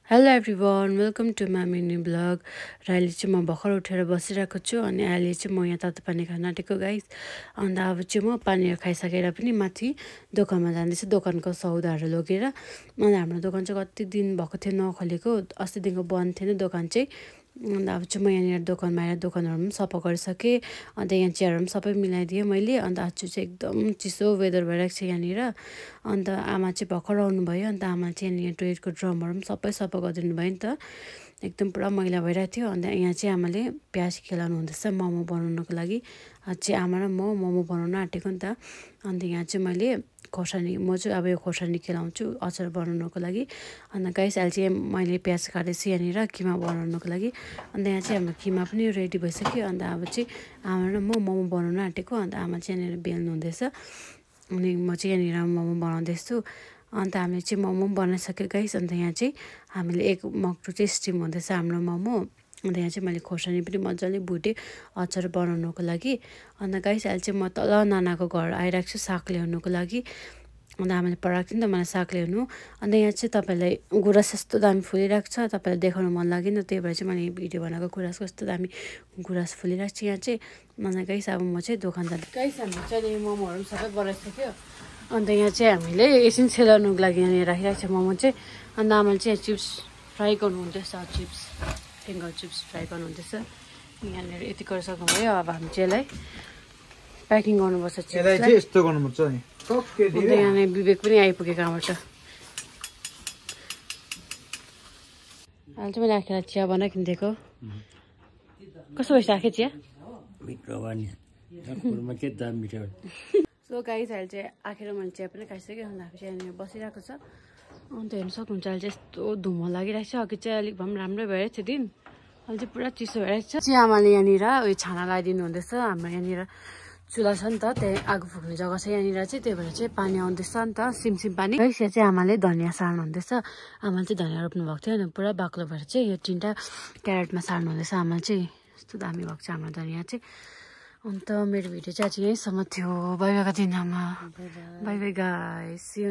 Hello everyone, welcome to my mini blog. र अहिले चाहिँ म भर्खर उठेर बसिरहेको छु अनि अहिले चाहिँ म यहाँ तातो पानी खान आँटेको गाइस। अन्त अब चाहिँ म पानीहरू खाइसकेर पनि माथि दोकानमा जाँदैछु, दोकानको सौदाहरू लगेर। अनि हाम्रो दोकान चाहिँ कति दिन भएको थियो नखोलेको, अस्तिदेखिको बन्द थियो दोकान चाहिँ। अन्त अब चाहिँ म यहाँनिर दोकानमा आएर दोकानहरू पनि सफा गरिसकेँ। अन्त यहाँ चेयरहरू पनि सबै मिलाइदिएँ मैले। अन्त आज चाहिँ एकदम चिसो वेदर भइरहेको छ यहाँनिर। अन्त आमा चाहिँ भर्खर आउनुभयो। अन्त आमा चाहिँ यहाँनिर टोयलेटको ड्रमहरू पनि सबै सफा गरिदिनु भयो नि त, एकदम पुरा मैला भइरहेको थियो। अन्त यहाँ चाहिँ आमाले प्याज खेलाउनु हुँदैछ मोमो बनाउनको लागि। आज चाहिँ आमा र म मोमो बनाउन आँटेको नि त। अन्त यहाँ चाहिँ मैले खोर्सानी, म चाहिँ अब यो खोर्सानी खेलाउँछु अचार बनाउनको लागि। अन्त गाइस अहिले चाहिँ मैले प्याज काटेछु यहाँनिर किमा बनाउनको लागि। अन्त यहाँ चाहिँ हाम्रो किमा पनि रेडी भइसक्यो। अन्त अब चाहिँ आमा र म मोमो बनाउन आँटेको। अन्त आमा चाहिँ यहाँनिर बेल्नु हुँदैछ अनि म चाहिँ यहाँनिर मोमो बनाउँदैछु। अन्त हामीले चाहिँ मोमो पनि बनाइसक्यो गाइस। अन्त यहाँ चाहिँ हामीले एक मक्टु चाहिँ स्टिम हुँदैछ हाम्रो मोमो। अन्त यहाँ चाहिँ मैले खोर्सानी पनि मजाले भुटेँ अचार बनाउनुको लागि। अन्त गाइस अहिले चाहिँ म तल नानाको घर आइरहेको छु साग ल्याउनुको लागि। अन्त आमाले पठाएको थियो नि त मलाई साग ल्याउनु। अन्त यहाँ चाहिँ तपाईँलाई गुराँस यस्तो दामी फुलिरहेको छ, तपाईँलाई देखाउनु मन लागेन, त्यही भएर चाहिँ मैले भिडियो बनाएको। गुराँसको यस्तो दामी गुराँस फुलिरहेको छ यहाँ चाहिँ। अन्त गाइस अब म चाहिँ दोकान जाँदै। गाइस हामीले चाहिँ मोमोहरू पनि सबै बनाइसक्यो। अन्त यहाँ चाहिँ हामीले एकछिन सेलाउनुको लागि यहाँनिर राखिरहेको छ मोमो चाहिँ। अन्त आमाले चाहिँ चिप्स फ्राई गर्नुहुँदैछ, चिप्स फिङ्गर चिप्स फ्राई गर्नुहुँदैछ। यहाँनिर यति गरिसक्नुभयो। अब हामी चाहिँ यसलाई प्याकिङ गर्नुपर्छ चिप्सलाई। यस्तो गर्नुपर्छ नि। अन्त यहाँनिर विवेक पनि आइपुग्यो कहाँबाट। अहिले चाहिँ मैले आखेर चिया बनाइकन दिएको। कस्तो भएछ आखे चिया? सो गाइस अहिले चाहिँ आखेर मैले चिया पनि खाइसक्यो। अन्त हामी चाहिँ यहाँनिर बसिरहेको छ। अन्त हेर्नु सक्नुहुन्छ अहिले चाहिँ यस्तो धुम्म लागिरहेको छ। अघि चाहिँ अलिक भए पनि राम्रै भइरहेको थियो दिन, अहिले चाहिँ पुरा चिसो भइरहेको छ। चाहिँ आमाले यहाँनिर उयो छाना लगाइदिनु हुँदैछ। हाम्रो यहाँनिर चुला छ नि त, त्यही आगो फुक्ने जग्गा छ यहाँनिर चाहिँ, त्यही भएर चाहिँ पानी आउँदैछ नि त, सिमसिम पानी। गाइस यहाँ चाहिँ आमाले धनियाँ सार्नु हुँदैछ। आमाले चाहिँ धनियाँ रोप्नु भएको थियो अनि पुरा बाक्लो भएर चाहिँ यो तिनवटा क्यारेटमा सार्नु हुँदैछ आमाले चाहिँ। यस्तो दामी भएको छ हाम्रो धनियाँ चाहिँ। अन्त मेरो भिडियो चाहिँ आज यहीँसम्म थियो। बाई बाईको दिनमा बाई बाई गाइस।